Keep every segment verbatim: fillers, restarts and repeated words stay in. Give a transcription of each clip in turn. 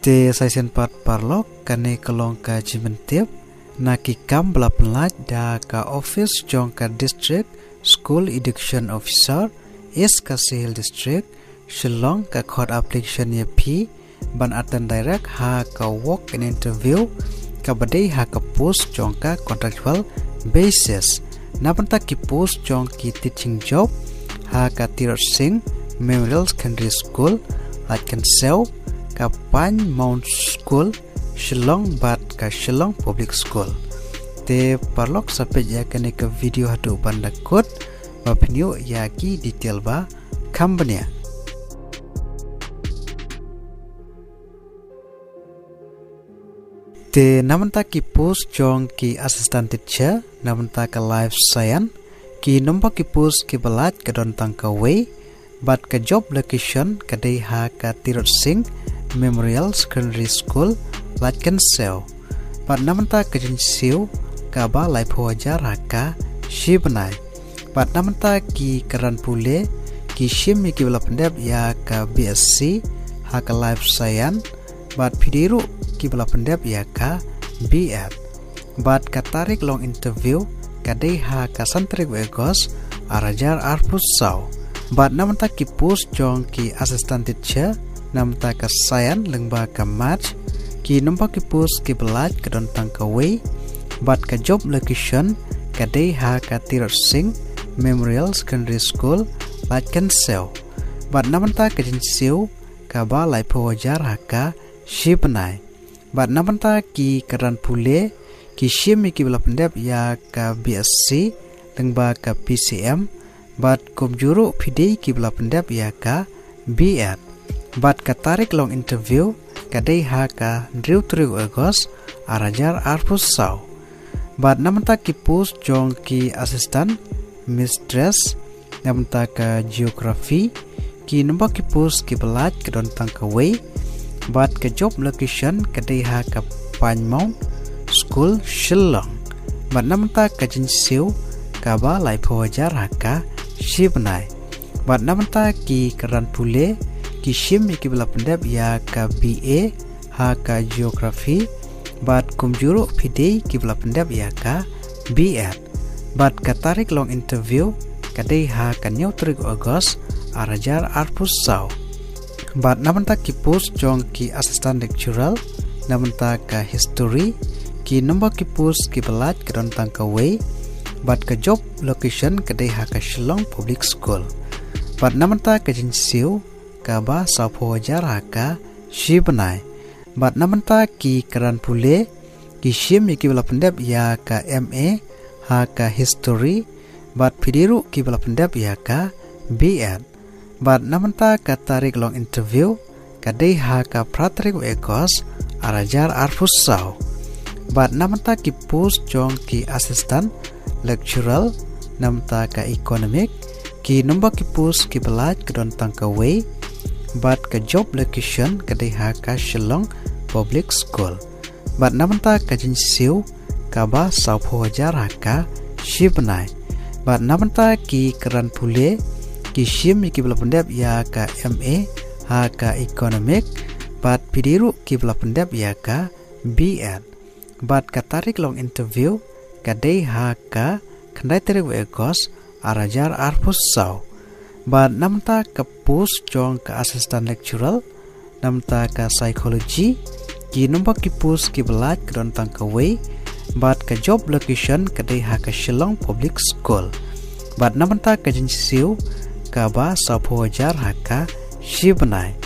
Te sa shisien pat paralok, kane ka long ka jingpyntip na ki kam ba la pynlait da ka office jong ka District School Education Officer, East Khasi Hills District, Shillong, ka khot application ïa phi ban attend direct ha ka walk-in interview kaba dei ha ka post jong ka contractual basis. Na bynta ki post jong ki teaching job ha ka Tirot Sing Memorial Secondary School, Laitkansew, ka Pine Mount School, Shillong bad ka Shillong Public School. Te paralok, sa peit ïa kane ka video haduh ban da kut ba phin ïoh ïa ki detail ba kham bniah. Te na bynta ki post jong ki assistant teacher na bynta ka life science, ki number ki post kiba lait ka don tang kawei, bad ka job location ka dei ha ka Tirot Sing Memorial Secondary School, Laitkansew. Bad na bynta ka jingsiew kaba laiphew hajar ha ka shi bnai. Bad na bynta ki kyrdan pule, ki shim ïa kiba la pyndep ïa ka B Sc ha ka life science, bad phi dei ruh kiba la pyndep ïa ka B Ed. Bad ka tarik long interview ka dei ha ka san tarik u August ar hajar arphew saw. Bad na bynta ki post jong ki assistant teacher na bynta ka science lyngba ka maths, ki number ki post kiba lait ka don tang kawei, bad ka job location ka dei ha ka Tirot Sing Memorial Secondary School, Laitkansew. Bad na bynta ka jingsiew kaba laiphew hajar ha ka shi bnai. Bad na bynta ki kyrdan pule, ki shim ïa kiba la pyndep ïa ka B Sc lyngba ka P C M, bad kumjuh ruh phi dei kiba la pyndep ïa ka B Ed. Bad ka tarik long interview ka dei ha ka hynriew tarik u August ar hajar arphew saw. Bad na bynta ki post jong ki assistant mistress na bynta ka geography, ki number ki post kiba lait ka don tang kawei, bad ka job location ka dei ha ka Pine Mount School, Shillong. Bad na bynta ka jingsiew kaba laiphew hajar ha ka shi bnai. Bad na bynta ki kyrdan pule, ki shim ïa kiba la pyndep ïa ka B A ha ka geography, bad kumjuh ruh phi dei kiba la pyndep ïa ka B Ed. Bad ka tarik long interview ka dei ha ka hynñiew tarik August ar hajar arphew saw. Bad na bynta ki post jong ki assistant lecturer na bynta ka history, ki number ki post kiba lait ka don tang kawei, bad ka job location ka dei ha ka Shillong Public School. Bad na bynta ka jingsiew kaba sawphew hajar ha ka shi bnai. Bad na bynta ki kyrdan pule, ki shim ïa kiba la pyndep ïa ka M A ha ka history, bad phi dei ruh kiba la pyndep ïa ka B Ed. Bad na bynta ka tarik long interview ka dei ha ka phra tarik u August ar hajar arphew saw. Bad na bynta ki post jong ki assistant lecturer na bynta ka economic, ki number ki post kiba lait ka don tang kawei, bad ka job location ka dei ha ka Shillong Public School. Bad na bynta ka jingsiew kaba sawphew hajar ha ka shi bnai. Bad na bynta ki kyrdan pule, ki shim ïa kiba la pyndep ïa ka M A ha ka economic, bad phi dei ruh kiba la pyndep ïa ka B Ed. Bad ka tarik long interview ka dei ha ka khyndai tarik u August ar hajar arphew saw. Bad na bynta ka post jong ka assistant lecturer na bynta ka psychology, ki number ki post kiba lait ka don tang kawei, bad ka job location ka dei ha ka Shillong Public School. Bad na bynta ka jingsiew kaba sawphew hajar ha ka shi bnai.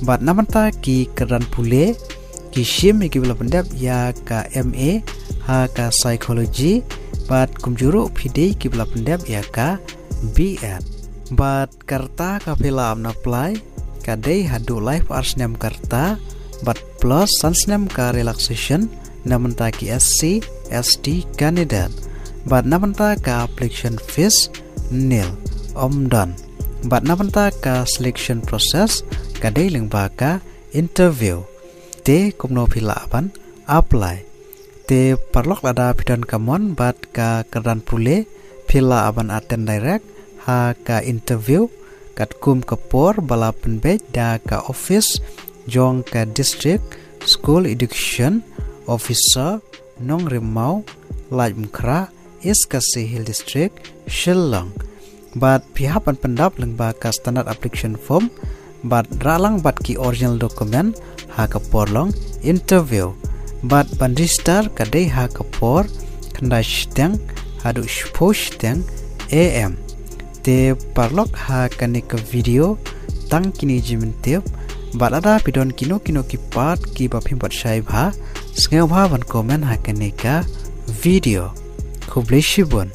Bad na bynta ki kyrdan pule, ki shim ïa kiba la pyndep ïa ka M A ha ka psychology, bad kumjuh ruh phi dei kiba la pyndep ïa ka B Ed. Bad ka rta kaba phi lah ban apply ka dei haduh laiphew ar snem ka rta, bad plus san snem ka relaxation na bynta ki S C, S T candidate. Bad na bynta ka application fees nil, ym don. Bad na bynta ka selection process ka dei lyngba ka interview. Te kumno phi lah ban apply? Te paralok, lada phi don ka mon bad ka kyrdan pule, phi lah ban attend direct ha ka interview katkum ka por ba la pynbeit da ka office jong ka District School Education Officer, Nongrimaw, Laitumkhrah, East Khasi Hills District, Shillong. Bad phi hap ban pyndap lyngba ka standard application form bad rah lang bad ki original document ha ka por long interview. Bad ban register ka dei ha ka por khyndai shiteng haduh shiphew shiteng A M. Te paralok, ha kane ka video tang kine jingmyntip. Bad lada phi don kino kino ki pat kiba phim pat shai bha, sngewbha ban comment ha kane ka video. Khublei shibun.